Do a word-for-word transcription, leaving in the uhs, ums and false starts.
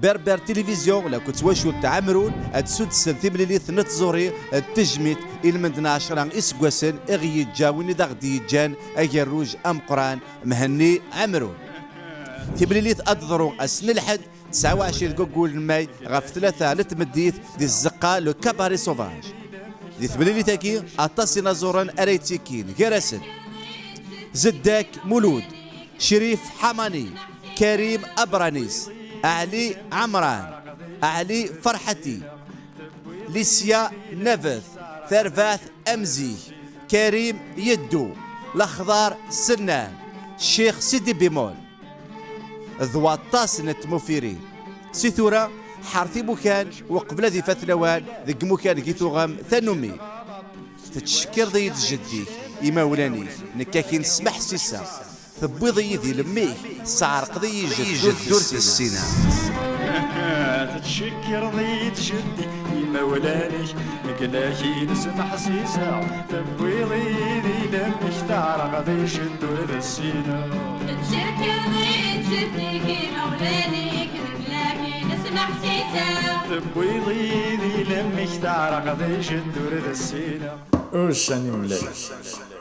Berber Télévision lakked twacult Ɛemrun ad sudsen timlilit n tẓuri d tejmilt i lmend n ɛecra iseggasen i ɣ-yeǧǧa win i d aɣ-d-yeǧǧan agerruj ameqqran Mhenni Ɛemrun. Timlilit ad d-teḍru ass n lḥedd tesɛa u ɛecrin deg wayyur n May ɣef tlata n tmeddit di tzeqqa Le Cabaret Sauvage. Di temlilit-agi aṭas inaẓuren ara yettikin, gar-asen Zeddak Mulud, Crif Ḥamani, Karim Abranis, Ɛli Ɛemran, Ɛli Ferḥati, Lisya Nabet, Tarbaɛt Amzik, Karim Yeddu, Lexḍar Sennan, Ccix Sidi Bimol d waṭas n tmufirin. Si tura, ḥert imukan uqbel ad ifat lawan deg imukan i tuɣem tannumi. Tettcekkireḍ-iyi-d jeddi-k, imawlan-ik, nekk akin smeḥsiseɣ. Tewwiḍ-iyi di lemmi-k, tesɛerqeḍ-iyi jeddur d ssina. Tettcekkireḍ-iyi-d jeddi, imawlan-ik, nekk akin smeḥsiseɣ. Tewwiḍ-iyi di lemmi-k, tesɛerqeḍ-iyi jeddur d ssina. Tettcekkireḍ-iyi-d jeddi-k, imawlan-ik, nekk akin smeḥsiseɣ. Tewwiḍ-iyi di lemmi-k, tesɛerqeḍ-iyi jeddur d ssina. Ussan imlal.